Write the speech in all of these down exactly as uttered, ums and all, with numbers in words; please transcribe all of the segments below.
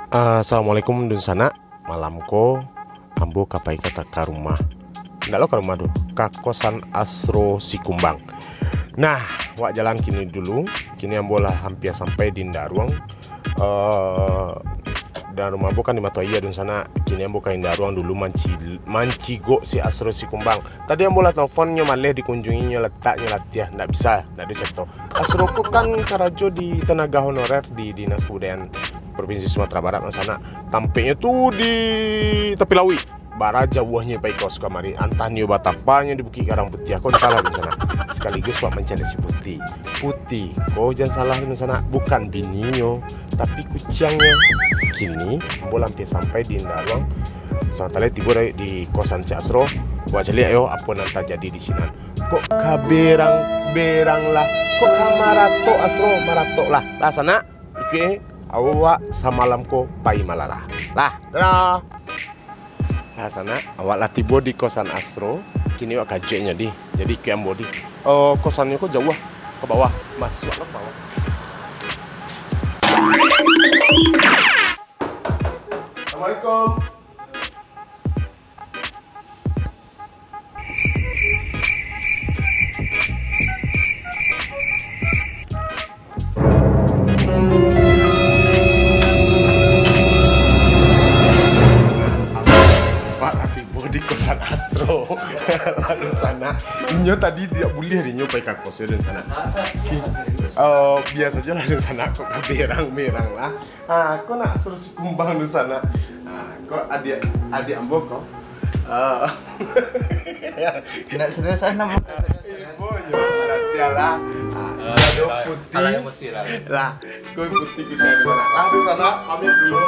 Assalamualaikum dunsanak. Malam ko ambo ka pai ka, ka rumah. Ndak lo ka rumah doh, ka kosan Asro Sikumbang. Nah, wak jalan kini dulu. Kini ambo lah hampia sampai di Indaruang. Eh, dan rumah ambo kan di Mato Aia dunsanak. Kini ambo ka Indaruang dulu manci-, mancigok si Asro Sikumbang. Tadi ambo lah telepon, nyo maleh dikunjungi, nyo letak, nyo latiah, ndak bisa, ndak ado cato. Asro ko kan karajo di tenaga honorer di Dinas Kebudayaan Provinsi Sumatera Barat, dunsanak. Tampeknyo tu di tapi lauik. Bara jauahnyo pai ka Sukamari, antah nio batapa nyo di Bukik Karang Putiah ko, antahlah, dunsanak. Sakaligus wak mancaliak si Puti. Puti ko jan salah, dunsanak, bukan bininyo, tapi kuciangnyo. Kini ambo lah hampia sampai di Indaruang. Samantaro tibo dari di kosan si Asro. Wak caliak yo, apo nan tajadi di sinan. Kok ka berang-berang lah, kok ka maratok Asro, maratok lah. Lah sanak, ikuik, awak samalam ko pai malalah. Lah, dadah. Lah sanak, awak lah tibo di kosan Asro. Kini wak ka jueknyo di. Jadi ikuik ambo di. Eh, kosannyo ko jauah, ka bawah. Masuak lah ka bawah. Assalamualaikum. Wak lah tibo di kosan Asro. Lah dunsanak, inyo tadi tidak buliah di inyo pai ka kos yo, dunsanak. Ki-, eh, biaso sajolah, dunsanak, kok ka berang-berang lah. Ah, ko nak Asro Sikumbang, dunsanak. Ah, ko adiak, adiak ambo ko. Ah. Ndak serius ah, nak. Ibo yo, latihan lah. Ah, ah, ado Puti. Alah, emosi lah. Lah, ko Puti ko, dunsanak. Lah, dunsanak, pamit dulu.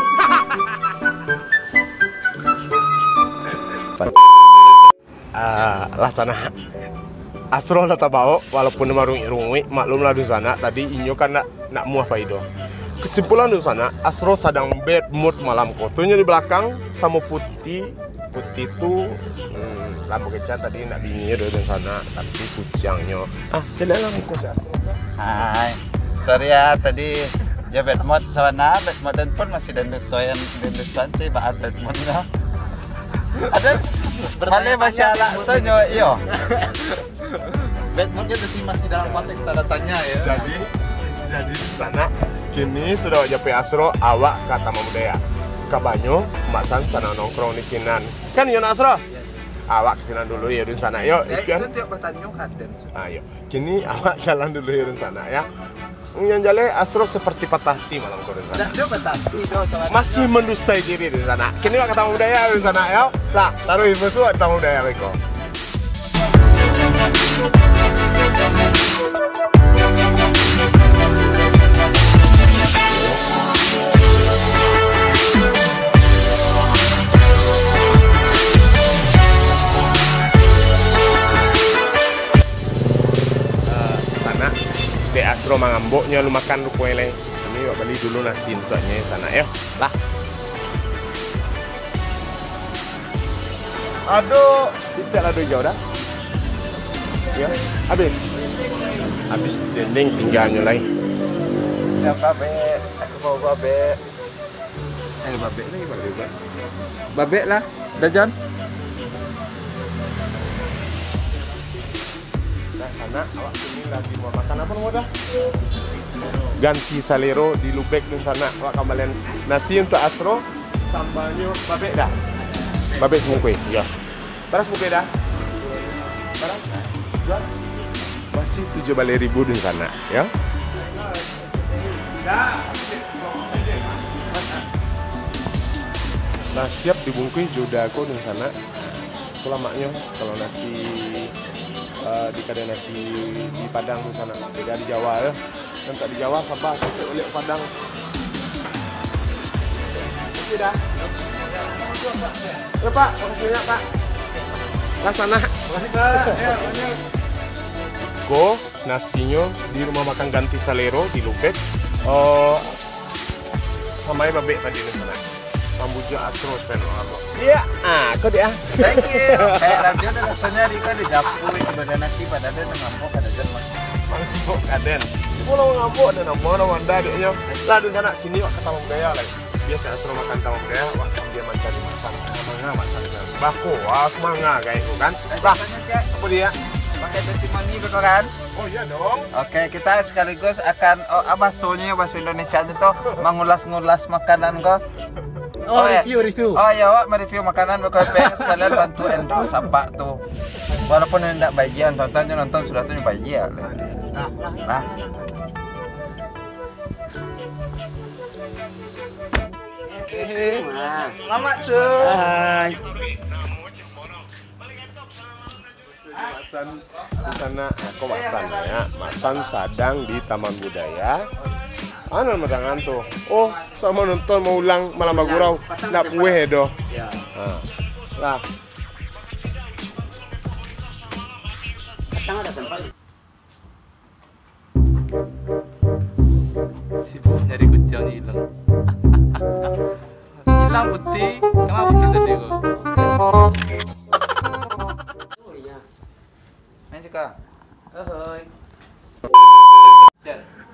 Ah, lah sanak. Asro lah tabaok, walaupun marunguik-runguik, maklumlah dunsanak, tadi inyo kan nak, nak muah pai doh. Kesimpulan dunsanak, Asro sadang bad mood malam ko. Tu nyo di balakang samo Puti, Puti tu, hmm, lampu kecan tadi nak bini doh dunsanak, tapi kuciangnyo. Ah, caliaklah muko si Asro tu. Hai. Sorry ya, tadi dia bad mood, sabana bad mood, dan pun masih dangdut toyan, dangdut toyan sih, baa bad mood lah. Ada balik masih alak sanyo, iyo. Bad mood-nyo tu sih masih dalam konteks tanda tanya, ya. Jadi, jadi sanak, kini sudah wak japuik Asro, awak ka Taman Budaya. Kabanyo, Mak San sadang nongkrong di sinan. Kan iyo nak Asro? Awak ka sinan dulu yo, dunsanak, yo. Ya, ikan. Itu tiok batanyo kaden. Ah, yo. Kini awak jalan dulu yo, dunsanak, ya. Yang jaleh Asro seperti patah hati malam ko, dunsanak. Ndak, dia patah hati, dia sama. Masih mendustai diri, dunsanak. Kini wak ka Taman Budaya, dunsanak, ya. Lah, taruih masuak Taman Budaya, beko. Ah, sanak, dek Asro mangambok nyo alun makan ruponyo lai. Kini wak bali dulu nasi untuaknyo, sanak, yo. Lah. Aduh, tidak lah, ado ijau dah. Yo, habis. Habis dendeng tinggalnyo lai. Ya, babek. Aku mau babek. Eh, babek lagi, babek, babek. Babek lah, dah, Jan. Nah, sanak, awak kini lagi mau makan apa, nama dah? Ganti salero di Lubek, dunsanak. Awak kambalian nasi untuk Asro, sambalnyo babek dah. Babek samungkuih, ya. Bara samungkuih dah? Bara? Dua? Masih tujuah baleh ribu, dunsanak, ya. Nah, siap dibungkuih jo uda ko, dunsanak. Ko lamaknyo, kalau nasi, eh, di kadai nasi di Padang, dunsanak, beda di Jawa, yo. Nan tak di Jawa, Sabah, kito ulek Padang. Oke dah. Ya, Pak, makasih banyak, Pak. Lah sanak. Makasih, Pak. Ya, banyak. Ko nasinyo di rumah makan Ganti Salero di Lubek. Eh, samo babek tadi, dunsanak. Pambujuak Asro, spend. Iya, ah, ko dia. Thank you. Kayak radio dah rasanya di kan di dapur itu badan nasi pada ada nang ngambok, ada jan makan. Ngambok kaden. Cuma lo ngambok dan nama nama anda adiknya. Lah, dunsanak, kini wak ka Taman Budaya lai. Cak Asro makan tahu dia, awak sambil mancari masan. Manga masan cari. Bako, aku manga kayak itu kan. Bah, apa dia? Pakai testimoni beko kan? Oh iya dong. Oke, kita sekaligus akan, oh, ah, bahasonyo, bahasa Indonesianya tuh mengulas-ngulas makanan ko. Oh, eh, review, review. Oh ya, awak mereview makanan beko, sekalian bantu endorse apa tuh. Walaupun indak bayar, tonton aja, nonton sudah tuh bayar. Nah, nah. Mamak tu. Hai. Masan, di sana, eh, kok Masan ya? Masan sadang di Taman Budaya. Anu madangan tu. Oh, sama nonton mau ulang malam bagurau. Ndak pueh doh. Ya. Nah. Lah. Petang ada sempat. Sibuk nyari kuciang hilang. Hilang putih, kama putih tadi ko? Main suka. Ohoi.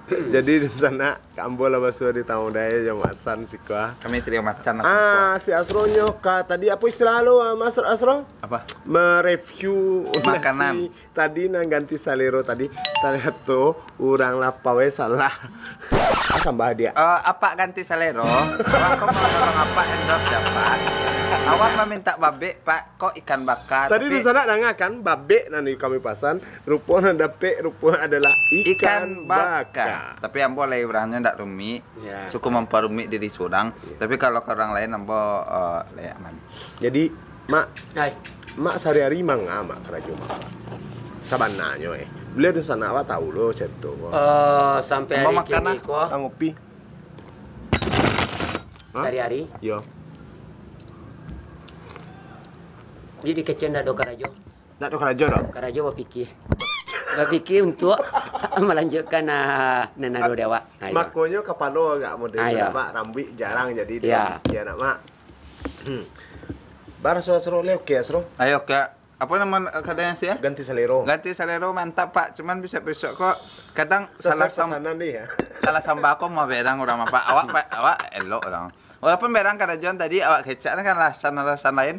Jadi di sana, Kak Ambo lah basuo di tamu daya jo Masan siko. Kami trio macan lah. Ah, si Asro nyo ka tadi, apo istilah lo, ah, Mas Asro? Apa? Mereview makanan. Nasi. Tadi nan ganti salero tadi, tarato urang lapau, eh, salah. Ah, sambah dia. Eh, apak ganti salero, awak ko manolong apak endorse sia, Pak? Awak mamintak babek, Pak, kok ikan bakar, tadi tapi di sana danga kan, babek nan kami pasan, rupo nan dapek, rupo adalah ikan ikan bakar. Bakar. Tapi ambo lai urangnyo ndak rumik, ya, suko mamparumik diri surang. Ya. Tapi kalau ka urang lain, ambo, eh, lai aman. Jadi, Mak, hai. Mak sahari-hari manga, Mak, karajo Mak? Sabananyo, eh. Buliah dunsanak awak tahu lo carito ko. Eh, sampai hari kini ko. Ambo makan lah. Ah, ngopi. Hah? Sahari-hari? Yo. Jadi di kecen ndak ado karajo. Ndak ado karajo doh? Karajo bapikia. Bapikia untuak malanjuikkan, ah, nan ado di awak. Ah, iyo. Makonyo kapalo agak model tu, Mak. Rambuik jarang jadi di, iyo, bapikia, nak, Mak. Baraso Asro le, oke, Asro? Ayo, oke. Apo namo, eh, kadanyo sia? Ganti salero. Ganti salero mantap, Pak. Cuman bisuak-bisuak ko kadang salah sam-, salah sambah ko mah berang urang mah, Pak. Awak, Pak, awak elok urang. Walaupun berang karajoan tadi, awak kecek kan alasan-alasan lain.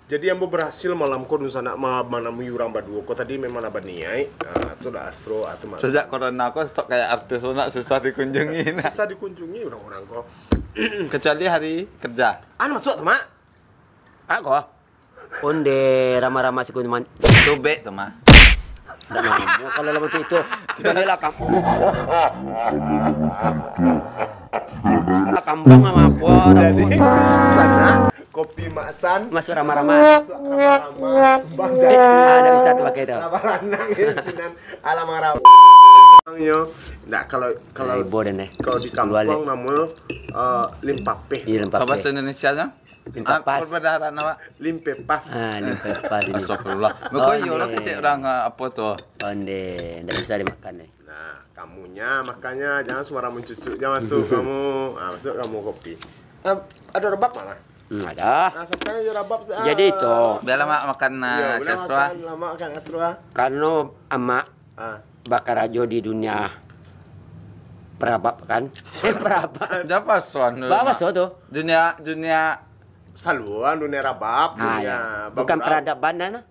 Jadi ambo barasil malam ko dunsanak ma-, manamui urang baduo ko tadi memang lah baniaik. Ah, tu lah Asro, ah, tu maksud. Sajak corona ko stok kayak artis tu nak susah dikunjungi, nak. Susah dikunjungi urang-urang ko. Kecuali hari kerja. An masuak tu, Mak? Ako. Onde rama-rama si kuman. Tubek tu mah. Ndak mau. Kalau lah bantuak itu, kita ni lah kam-, kambang sama apa. Jadi, sana kopi Mak San. Masuak rama-rama. Masuak rama-rama. Bang, eh, jadi ah, ndak bisa tu pakai tu. Rama ranang ya, sinan. Alam rama. Yo, ndak, kalau, kalau, ibo den, eh, kalau di kampuang namonyo, eh, limpapeh. Iya, limpapeh. Apa bahasa Indonesianya? Limpepas. Ah, perbedaan awak. Limpepas. Ah, limpepas ini. Astagfirullah. Mako iyo lah kecek urang, ah, apo tu? Onde, ndak bisa dimakan, eh. Nah, kamunya makanya jangan sembarang mencucuk, jangan masuk kamu. Ah, masuk kamu kopi. Ah, ada rebab mana? Hmm, ada. Nah, sampai aja rebab. Jadi itu. Biarlah mak makan, ah, bulan Asro, ah. Makan, lama makan Asro, ah. Karena amak Ah. Bakarajo di dunia perabab kan? Eh, perabab. Dah paso anu, Mak. Baso tu. Dunia, dunia saluan, dunia rabab, ah, dunia, ya, bukan bagurau. Peradaban dah, nah.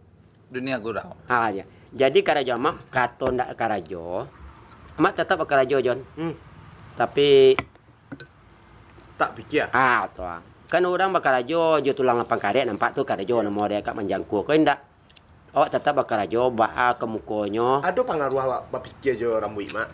Dunia gurau. Ah, ya. Jadi karajo amak, kato ndak karajo, amak tetap bakarajo, Jon. Hmm. Tapi tak pikir. Ah, tu ah. Kan urang bakarajo jo tulang lapang karek, nampak tu karajo namo dek kak manjangkua. Kau indak? Awak tatap bakarajo, baa ka mukonyo. Ado pangaruah awak bapikia jo rambuik, Mak?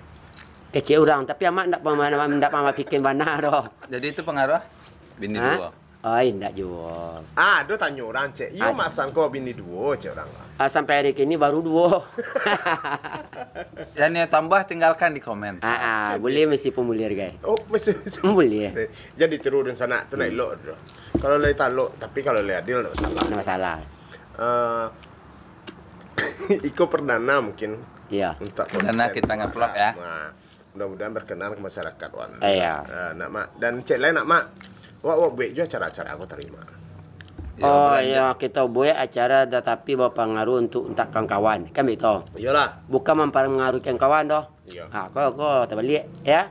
Kecek urang, tapi amak ndak pama-, ndak pama bapikia bana doh. Jadi itu pangaruah? Bini duo? Ai, ndak juo. Ah, ado tanyo urang, cek. Iyo, mak sangko bini duo, cek urang. Ah, sampai hari kini baru duo. Yang nio tambah, tinggalkan di komen. Ah, ah, buliah meskipun buliah, guys. Oh, mesti, mesti. Buliah. Jadi tiru dunsanak tu nak elok tu. Kalau lai talok, tapi kalau lai adil, ndak masalah. Ndak masalah. Eh, iko perdana mungkin. Iya. Untuk perdana konten kita ngevlog, ya. Nah, mudah-mudahan berkenan ke masyarakat, wan. Iya. Eh, nak, Mak. Dan cek lain, nak, Mak. Wak, wak buek juo acara-acara ko tadi, Mak. Oh, iya, kita buek acara tatapi bapangaruh untuk, untuk kawan-kawan. Kan begitu? Iyalah. Bukan mempengaruhi kawan doh. Iya. Ha, ko, ko tabaliak, ya.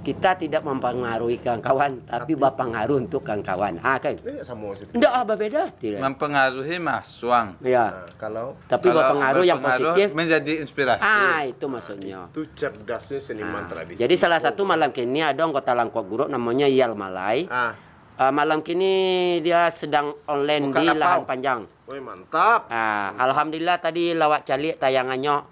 Kita tidak mempengaruhi kawan-kawan, tapi, tapi bapangaruh untuk kawan-kawan. Ah, kan? Ini ndak samo sih. Ndak, ah, babeda, tidak. Mempengaruhi masuang. Ya. Nah, kalau, tapi kalau bapangaruh yang bapangaruh positif. Menjadi inspirasi. Ah, itu maksudnya. Itu cerdasnya seniman, ah, tradisi. Jadi, salah satu malam kini ada anggota Langkok Guruk namanya Yal Malai. Ah. Ah, malam kini dia sedang online di Lahan Panjang. Woi, mantap. Ah, alhamdulillah tadi lawak caliak tayangannyo.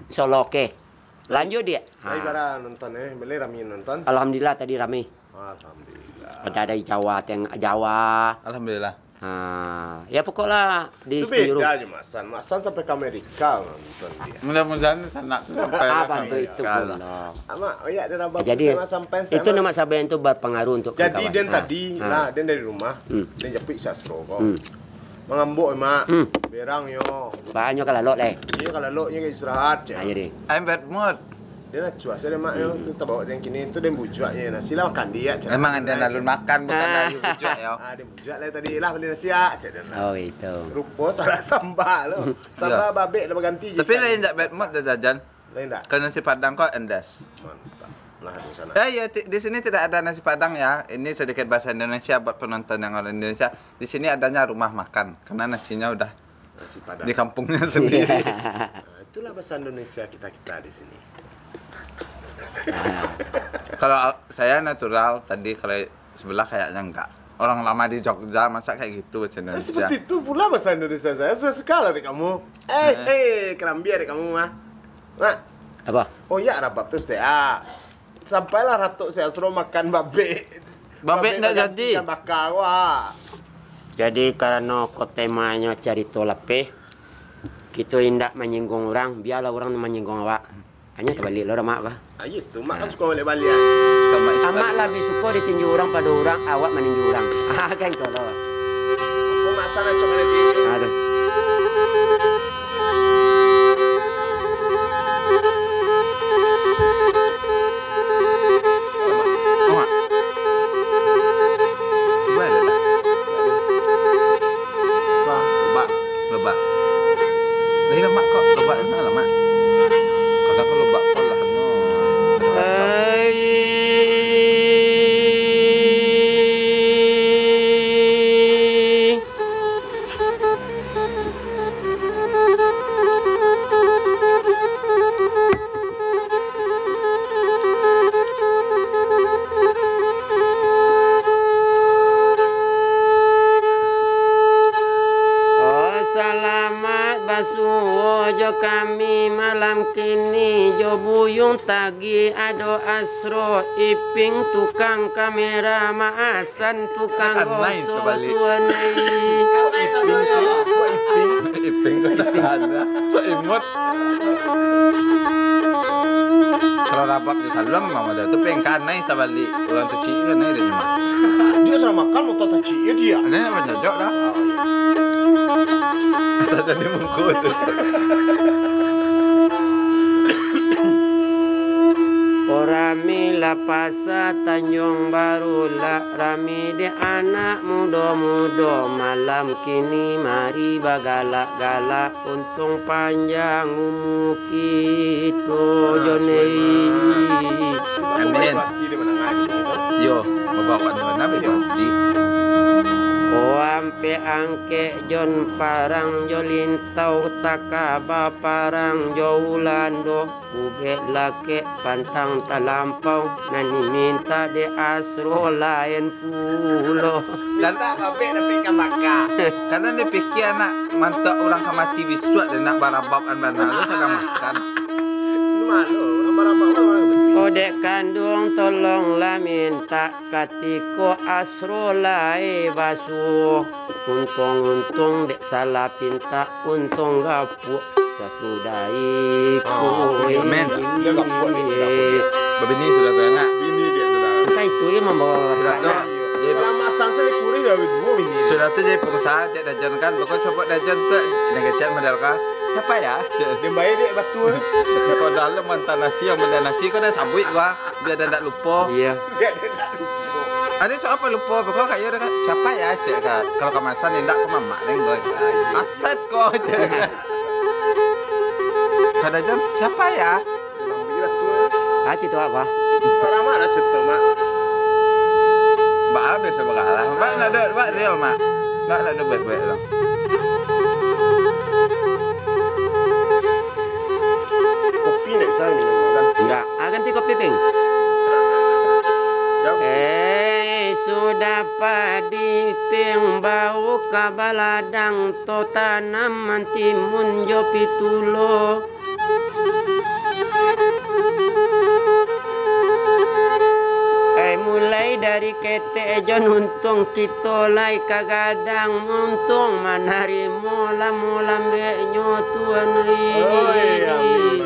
Insyaallah oke. Lanjut, Diak. Baik, ha. Bara nonton, eh. Boleh rami nonton? Alhamdulillah tadi rami. Alhamdulillah. Ada dari Jawa, teng-, Jawa. Alhamdulillah. Ha, ya pokoklah di Itu Sepinjuru. Beda aja, Mak San. Mak San sampai ke Amerika nonton dia. Mudah-mudahan sanak tu sampai lah ke Amerika lah. Apa tu itu pun, no. Amak, oh ya, dia rabak. Jadi, sama sampai itu nama sabar yang tu berpengaruh untuk kawan-kawan. Jadi, dia tadi, ha, nah, dia dari rumah, hmm, dia japik sasro ko. Hmm. Mangambok, Mak. Hmm. Berang yo. Bahanyo ka lalok, leh. Iyo, ka lalok nyo ka istirahat, cek. Ah, jadi. I'm bad mood. Dia lah cuah saja, Mak, yo. Hmm. Tu tabawa dia kini, tu dia bujuak je. Nasi lah makan dia, cek. Emang dia nalun makan, bukan nalun bujuak, yo. Ah, dia bujuak lah tadi lah, bali nasi, ah, cek dia. Oh, itu. Rupo salah sambal lo. Sambal babek lah baganti. Tapi lain tak bad mood dah jajan. Lain tak? Kalau nasi Padang kok endas. Mantap. Nah, di sana. Eh, ya, ti-, di sini tidak ada nasi Padang ya. Ini sedikit bahasa Indonesia buat penonton yang orang Indonesia. Di sini adanya rumah makan karena nasinya udah Nasi Padang. Di kampungnya sendiri. Nah, itulah bahasa Indonesia kita-kita di sini. Kalau saya natural tadi, kalau sebelah kayaknya enggak. Orang lama di Jogja, masa kayak gitu bahasa Indonesia? Eh, seperti itu pula bahasa Indonesia saya. Saya suka lah di kamu. Eh, eh, kerambia di kamu, mah. Mak. Apa? Oh, ya, rabab tu, Stek. Ah. Sampailah Ratok Seasro makan babek. Babek ndak jadi. Ikan bakar, wah. Jadi, karano ko temanyo carito lapeh, kito indak manyinggung urang, bialah urang manyinggung awak. Hanyo tabalik lo dah, Mak, bah. Ah, iyo tu, Mak kan suka balik-balik, ah. Suka Mak, suka Amak Mak. Labiah suko ditinju urang pado urang, awak maninju urang. Ah, kan kalau. Aku Mak sana cuma ada tinju. Aduh. Mak. Cuba ada tak? Wah, lobak, lobak. Dari lemak kok, lobak sana lah, Mak. Kadang kan lobak kok lah, no. Oh, salamat basuo jo kami malam kini, jo Buyuang Tagih ado Asro, Iping tukang kamera, Maas San tukang gosok tu, anai. Iping tu, Iping. Iping tu tahan lah. Sok imut. Kalau rabab di saluang memang ada tu, pengkanai sabalik. Urang tacik kan, eh, dari rumah. Dia sudah makan, motor tacik, ya, dia. Ada yang menyodok dah. Asal tadi mungkut. Urang mi lapas Sa Tanjuang Baru lah rami dek anak mudo-mudo, malam kini mari bagalak-galak, untuang panjang umua kito jo ne. Amin. Yo, babawa nabi pasti. Ampek Angkek Jon parang jo Lintau, Takaba parang jo Ulando. Ubek lakek pantang talampau, nan dimintak dek Asro lain pulo. Mintak babek tapi ikan baka. Karena dia pikir anak mantak urang ka mati bisuak, dia nak barabab an bana tu sadang makan. Malu, urang barabab kan malu. Odek kanduang tolonglah mintak, katiko Asro lai basuo. Untuang-untuang dek salah pintak, untuang gapuak. Sasudah iko. Ah, amin. Dia gapuak ni sudah. Babini sudah tu, anak. Bini dia sudah. Kan itu yang membawa sudah tu, anak. Kalau masan saya kurih dah duo bini. Sudah tu jadi pengusaha, cek Dajon kan. Pokok copot Dajon tu, dia kecek model kan. Siapa ya? Cek. Dia baik dek batu. Kau dalam mantan nasi, yang beli nasi, kau dah sabuik gua. Biar dia ndak lupo. Iya. Biar dia ndak lupo. Ada cok apa lupo? Pokok kayo dah, siapa ya, cek ka. Kalau ka masan indak, ka mamak neng, boy. Aset ko, cek ka. Kada jam, siapa ya? Ah, cito apa? Orang mana cito? Tak, tak ada baik-baik lah. Kopi ndak bisa minum, kan? Ndak. Ah, ganti kopi, Ping. Jauh. Eh, sudah padi, Ping, bau ka baladang, to tanam mantimun jo pitulo. Eh, mulai dari ketek jo nuntung, kito lai ka gadang, untung manarimo lamo lambeknyo, Tuan ai. Oi, amin.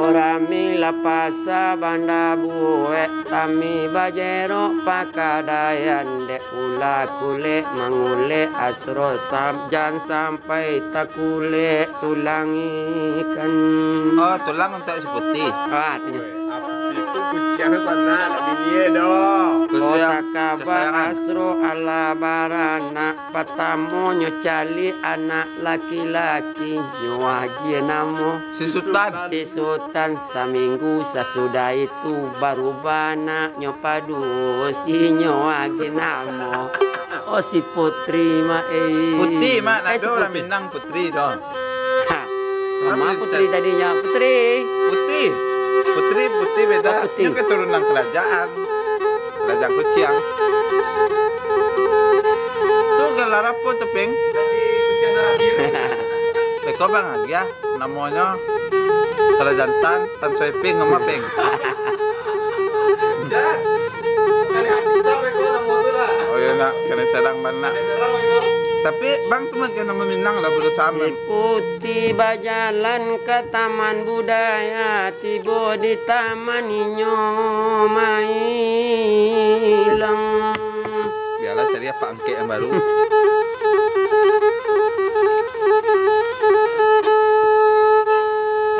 Urang mi lapasa banda buek, kami bajerok pakadaian, dek ulah kulek mangulek asro sam-, jan sampai takulek tulang ikan. Oh, tulang untuak si Puti. Ah, tu. Weh, Puti tu kuciang sanak, nak bini e doh. Oh, kuciang takabak kesayangan. Asro alah baranak, patamonyo caliak anak laki-laki, nyo agiah namo Si Sutan. Si Sutan. Saminggu sasudah itu, barubah anaknyo padusi, nyo agiah namo, oh, si Putri, Mak, eh. Putih, Mak. Eh, si Nado urang Putih. Minang Putri doh. Ha. Urang ma Putri Putri tadinyo? Putri. Putih. Putri, Putih beda. Oh, Putih. Nyo keturunan kerajaan. Kerajaan Kuciang. Tu gelar apo tu, Ping? Dari Kuciang Darah Biru. Beko bang agiah, namonyo kalau jantan, Tan Soeping, Ama Ping. Oh iyo nak, kanai sadang bana. Tapi bang tu mungkin namo Minang lah, berusaha. Si Putih bajalan ka Taman Budaya, tibo di taman inyo mailang. Bialah cari apak angkek yang baru.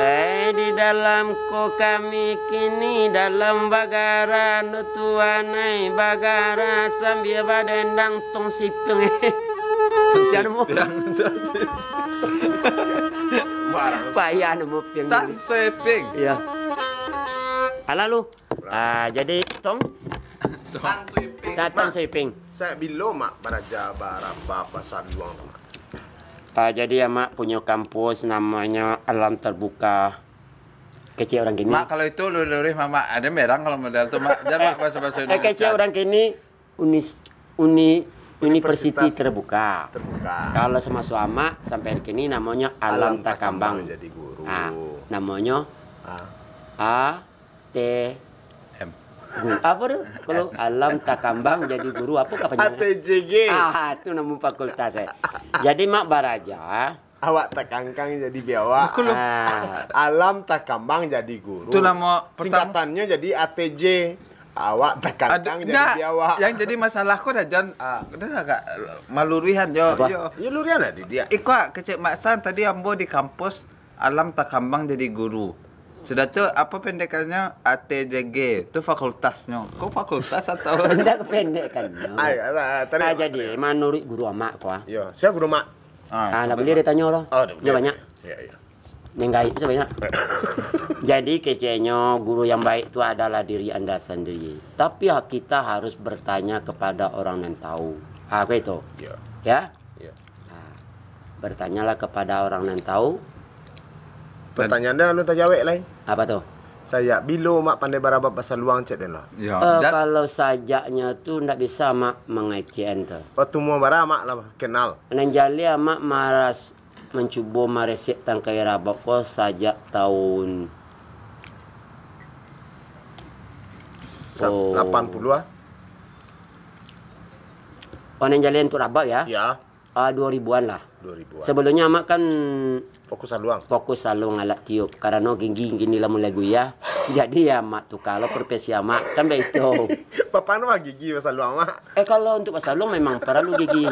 Eh, di dalam ko kami kini dalam bagara, no Tuan ai, bagara sambia badendang tong sipeng. Jan mo. Sembarang. Payah namo piang. Tan Soeping. Iya. Alah lu. Ah, jadi tong. Tan Soeping. Tan Soeping. Sajak bilo Mak baraja barabab basaluang tu, Mak? Ah, jadi Amak punyo kampus namonyo Alam Terbuka. Kecek urang kini. Mak, kalau itu luruih-luruih, Mak, Mak. Ado merang kalau model tu, Mak. Jan, Mak, baso-baso eh, kecek urang kini unis-, uni-, universiti terbuka. Terbuka. Kalau samaso Amak sampai kini namonyo Alam Takambang. Alam Takambang jadi guru. Ah, namonyo ah. A T M. Gu-, apo tu? Kalau Alam Takambang jadi guru, apo kapanjangan? A T J G. Ah, tu namo fakultas, eh. Jadi, Mak baraja. Awak takangkang jadi biawak. Betul. Ah. Alam Takambang jadi guru. Tu namo pertama. Singkatannyo jadi A T J. Awak takangkang jadi biawak. Yang jadi masalah ko dah, Jan. Ah. Dah agak maluruihan, yo. Apa? Yo. Yo, luruihan lah di dia. Iko, kecek Mak San tadi ambo di kampus. Alam Takambang jadi guru. Sudah tu, apo pendekannyo? A T J G. Tu fakultasnyo. Ko fakultas atau? Indak pendekannyo. Ai, alah, tarik, ah, jadi, tarik. Manuruik guru Amak ko, ah. Yo, sia guru Mak? Ah, ndak buliah ditanyo lo. Oh, ndak buliah. Banyak. Yo, yo. Nan gaib tu banyak. Jadi, keceknyo, guru yang baik tu adalah diri anda sendiri. Tapi, ha, kita harus bertanya kepada orang nan tahu. Ah, ko itu. Yo. Ya? Yo. Ha, bertanyalah kepada orang nan tahu. Pertanyaan den alun tajawek lai. Apa tu? Sajak bilo Mak pandai barabab basaluang, cek den lah? Yo, eh, dan kalau sajaknyo tu ndak bisa Mak mangecekan tu. Oh, tumua bara Mak lah kenal. Nan jaleh Mak maras-, mancubo maresek tangkai rabab ko sajak tahun sa-, oh, lapan puluah ah. Oh, nan jaleh untuak rabab, ya? Ya. Ah, dua ribuan lah. Dua ribuan. Sebelumnyo Amak kan fokus saluang. Fokus saluang alat tiup. Karano gigi kini lah mulai guyah. Jadi, ya, Amak tuka lo profesi Amak. Kan baitu. Bapak anu mah gigi basaluang, Mak? Eh, kalau untuk basaluang memang paralu gigi.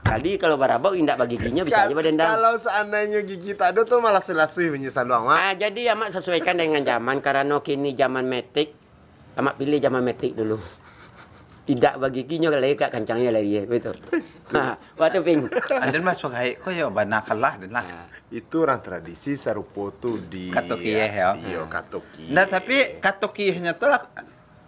Jadi, kalau barabab indak bagiginyo, bisa aja badendang. Kalau seandainyo gigi tak ado tu, malah lasuih-lasuih bunyi saluang, Mak. Ah, jadi, Amak sesuaikan dengan zaman. Karano kini zaman metik. Amak pilih zaman metik dulu. Idak bagigi nyo lari, kak kancang nyo lari, eh, betul. Ha, waktu ping. Aden masuak gaek ko yo bana kalah den lah. Ha. Itu urang tradisi sarupo tu di Kato Kieh, yo. Iyo, Kato Kieh. Nah, tapi Kato Kiehnyo tu lah,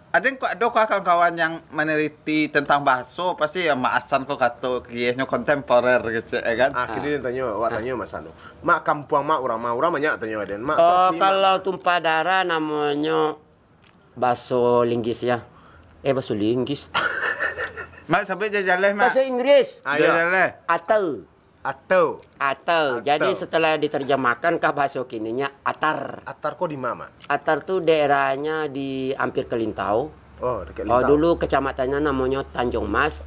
aden kok ado kawan-kawan yang maneliti tentang bahaso, pasti yo Mak Hasan ko Kato Kiehnyo kontemporer gitu, ya kan? Ah, kini den tanyo, awak tanyo Mak Hasan tu. Mak, kampuang Mak urang ma, urang banyak tanyo aden. Mak tu Oh, asli Mak. kalau tumpah darah namonyo baso Linggis ya. Eh, baso Linggis. Mak, sabuik jaleh, Mak. Baso Inggris. Ah, ya. Jaleh. Atel. Atau Atel. Atel. Jadi setelah diterjemahkan ka baso kininya atar. Atar ko di ma, Mak? Atar tu daerahnyo di hampir Kelintau. Oh, dekat Oh, Lintau. Dulu kecamatannya namonyo Tanjung Mas.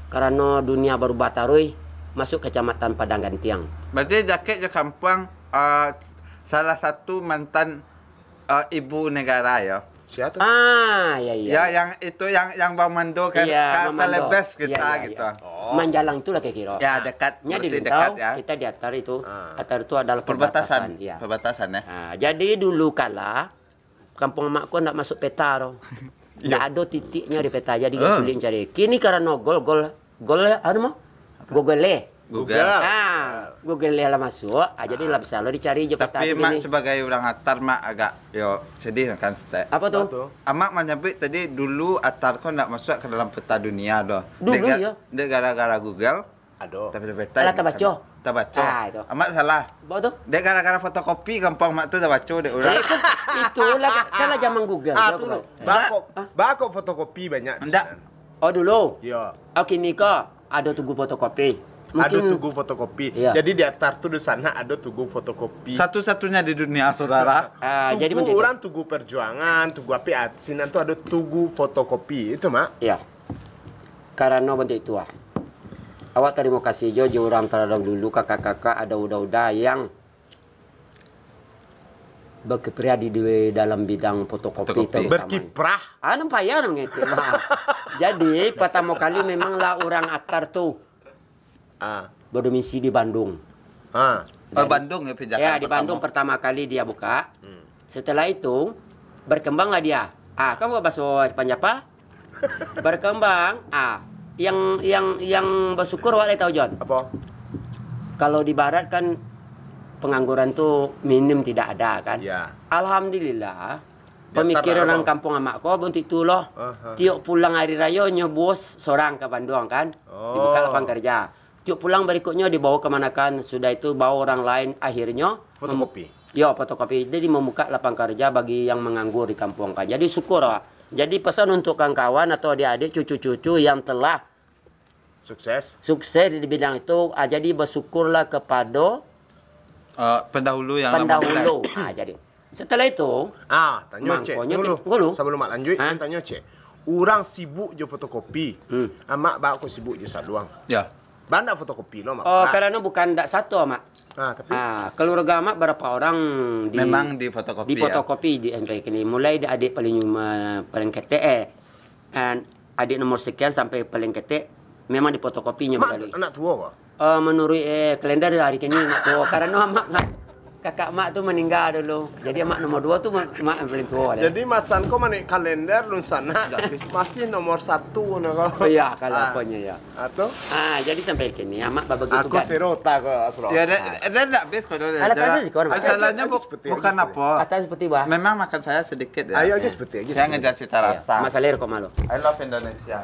Karano dunia barubah taruih, masuk kecamatan Padang Gantiang. Berarti dakek jo kampuang, ah, salah satu mantan, ah, ibu negara yo. Sia tu? Ah, ya, ya. Ya, yang itu yang yang bamando kan Iya, ka mamando. Salebes kita Iya, iya, gitu. iya. Oh. Manjalang itulah kira-kira. Ya, dekat. Nya di Berarti Lintau, dekat ya. Kita di Atar itu. Ah. Atar itu adalah Perbatasan. Perbatasan. Iya. Perbatasan ya. Ah, jadi dulu kala kampung amak ko ndak masuk peta tu. Ndak ado titiknya di peta, jadi agak Ah. sulit cari. Kini karano gol-gol, gol anu mah? Google. Google. Google. Ah, Google lah masuk, ah, jadi lah bisa lo dicari je peta Tapi tu Mak kini. Sebagai urang Atar, Mak agak yo sedih kan setek. Apa tu? Apa tu? Amak manyabuik tadi dulu Atar ko ndak masuk ke dalam peta dunia doh. Dulu Dek ga- yo. Dek gara-gara Google, Ado. Tapi peta Alah, tabaco. Tabaco. Ah, itu. Amak salah. Bawa tu. Dek gara-gara fotokopi gampang Mak tu tabaco dek urang. Eh, itu, itulah, kan lah zaman Google, Ah, yo, tu. Google. Bakok, Hah? Bakok fotokopi banyak di Ndak. Sinan. Oh, dulu? Yo. Oh, kini ko ado tugu fotokopi. Ado Mungkin tugu fotokopi. Iya. Jadi di Atar tu di sana ado tugu fotokopi. Satu-satunya di dunia, saudara. Ah, jadi Tugu menteri tu. Orang tugu perjuangan, tugu api, ah, sinan tu ado tugu fotokopi. Itu, Mak. Iya. Karano bantuak itu ah. Awak tarimo kasih jo, jo urang tadahulu, kakak-kakak, ada uda-uda yang bakiprah di, di dalam bidang fotokopi Fotokopi. terutama. Berkiprah? Ah, nampak ya, nang ngetik mah. Jadi, pertama kali memanglah urang Atar tu Ah. berdomisili di Bandung. Ah. Oh, Dari- Bandung ya, Pinjakan Ya, di Bandung pertama. pertama kali dia buka. Hmm. Setelah itu, berkembanglah dia. Ah, kamu baso Spanyol apa? Berkembang, ah, yang yang yang bersyukur awak lai tahu, Jon. Apa? Kalau di barat kan pengangguran tu minim tidak ada kan. Ya. Alhamdulillah, Di Atar pemikiran lah orang apa? kampung amak ko bantuak itu loh. Aha. Tiok pulang hari rayo nyo bos sorang ke Bandung kan. Oh. Dibuka lapangan kerja. Tiok pulang barikutnyo dibawa kamanakan, sudah itu bawa orang lain, akhirnyo mem- Fotokopi. Yo, fotokopi. Jadi membuka lapangan kerja bagi yang menganggur di kampung kan. Jadi syukur awak. Jadi pesan untuk kawan-kawan atau adik-adik, cucu-cucu yang telah Sukses. sukses di bidang itu, ah, jadi bersyukurlah kepada Eh, pendahulu yang lama pendahulu. Ah, jadi setelah itu, Ah, tanyo cek Mangkonyo dulu. pi-, dulu. Sebelum mak lanjut, Ha? Kan tanyo cek. Urang sibuk jo fotokopi. Hmm. Amak bak ko sibuk jo saluang. Ya. Banyak fotokopi lo, Mak. Oh, Nah. karena bukan dak satu, Mak. Ah, tapi Ah, keluarga Mak berapa orang di Memang di fotokopi, di ya? fotokopi di N P K ini. Mulai di adik paling nyuma, paling ketek, eh, and adik nomor sekian sampai paling ketek memang di fotokopinya Mak berkali. anak tua, Pak? Eh, menurut, eh, kalender hari kini nak tua. Karena Mak, Mak, kakak Mak tu meninggal dulu. Jadi Mak nomor dua tu Mak, Mak yang paling tua dah. Jadi masan ko manik kalender lun sana masih nomor satu nah ko. Oh, iya, kalau Ah. aponyo ya. Atau? Ah, jadi sampai kini Amak babagi Aku tugas. Serota ko Asro. Ya, dia, Ah. dia ndak habis kok dia. Alah, Dia kasih sih, kawan. Masalahnya Lagi bu- seperti, bukan lagi seperti. apa. Atas seperti bah. Memang makan saya sedikit ya. Ayo, lagi Ya. seperti, lagi Saya seperti. ngejar cita Iya. rasa. Masalah rokok malu. I love Indonesia.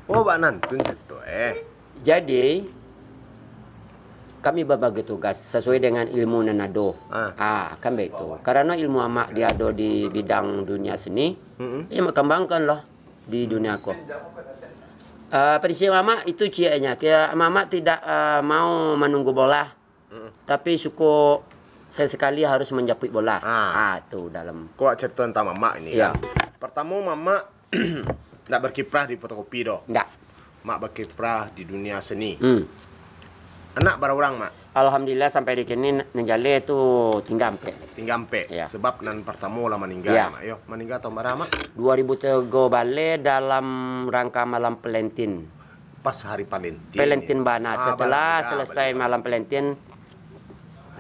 Oh, Bak Nantun situ eh. Jadi kami babagi tugas sesuai dengan ilmu nan ado. Ah. Ah, kan baitu. Karena ilmu Amak dia ado di bidang dunia seni, Mm-mm. ya Amak kembangkanlah di dunia ko. Ah, prinsip Amak itu cieknya, kira Amak tidak ah, mau menunggu bola, Mm-mm. tapi suko sesekali harus menjapuik bola. Ah. Ah, tu dalam. Ko wak cerita tentang mamak ini Ya. kan. Pertama mamak ndak berkiprah di fotokopi doh. Ndak. Mak berkiprah di dunia seni. Hmm. Anak bara urang, Mak? Alhamdulillah sampai di kini n- nan jaleh tu tinggal ampek. Tinggal ampek. Ya. Sebab nan pertama lah meninggal, Ya. Mak yo. Meninggal tahun bara, Mak? Dua ribu tiga baleh dalam rangka malam Pelentin. Pas hari Pelentin. Pelentin bana. Ah, Setelah balangga, selesai balangga. malam Pelentin,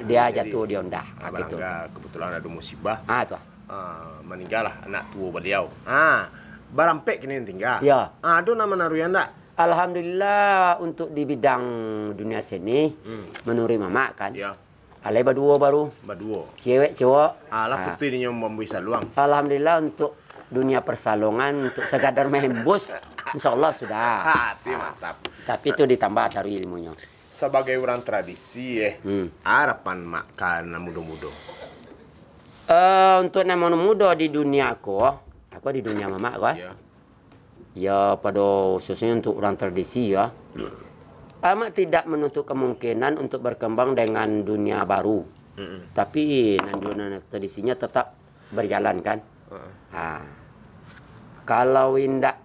dia Jadi, jatuh, dia ondah. Ah, Ah, gitu. Balangga kebetulan ada musibah. Ah, tu. Ah, meninggallah anak tua beliau. Ah, Barampek kini tingga. Ya. Ah, ado nan manaruihan ndak? Alhamdulillah, untuk di bidang dunia seni, Hmm. menurut mamak kan, Ya, alai baduo baru, baduo. Cewek cowok. Alah, Ah. Putu inyo mambuih saluang. Alhamdulillah, untuk dunia persalongan, untuk sekadar maembus, insya Allah sudah. Ah, ti mantap. Tapi itu ditambah taruh ilmunyo. Sabagai urang tradisi, eh, Hmm. harapan mak ka nan mudo-mudo? Eh, untuk nan mudo di dunia ko, aku di dunia mamak ko, eh. Ya. Ya, pada khususnya untuk urang tradisi ya. Amak tidak menutup kemungkinan untuk berkembang dengan dunia baru. Mm-mm. Tapi nan dunia tradisinya tetap berjalan kan. Heeh. Ha. Kalau indak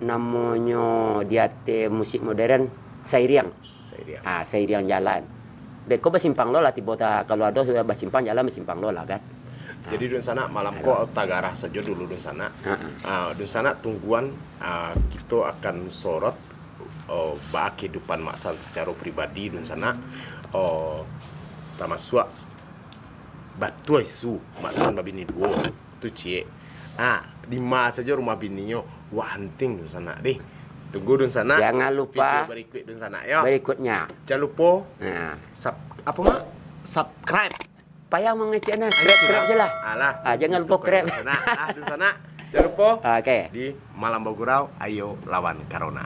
namonyo di ateh musik modern, sairiang. Sairiang. Ah, sairiang jalan. Beko basimpang lo lah tibo ta, kalau ado sudah basimpang jalan basimpang lo lah kan. Jadi dunsanak, malam ko tagarah sajo dulu dunsanak. Heeh. Ah, dunsanak tungguan, ah, kito akan sorot, oh, baa kehidupan Mak San sacaro pribadi dunsanak. Oh, tamasuak batua isu Mak San babini duo. Tu ciek. Ah, di ma sajo rumah bininyo. Wah, anting dunsanak deh. Tunggu dunsanak. Jangan lupa video berikut dunsanak yo. Berikutnya. Jangan lupa Nah, sub, apa mak? Subscribe. Payah mengeceknya, krep-krep salah. Alah. Ah, jangan lupa krep. Nah, ah, dunsanak. Jangan lupa Ah, Oke. di Malam Bagurau, ayo lawan Corona.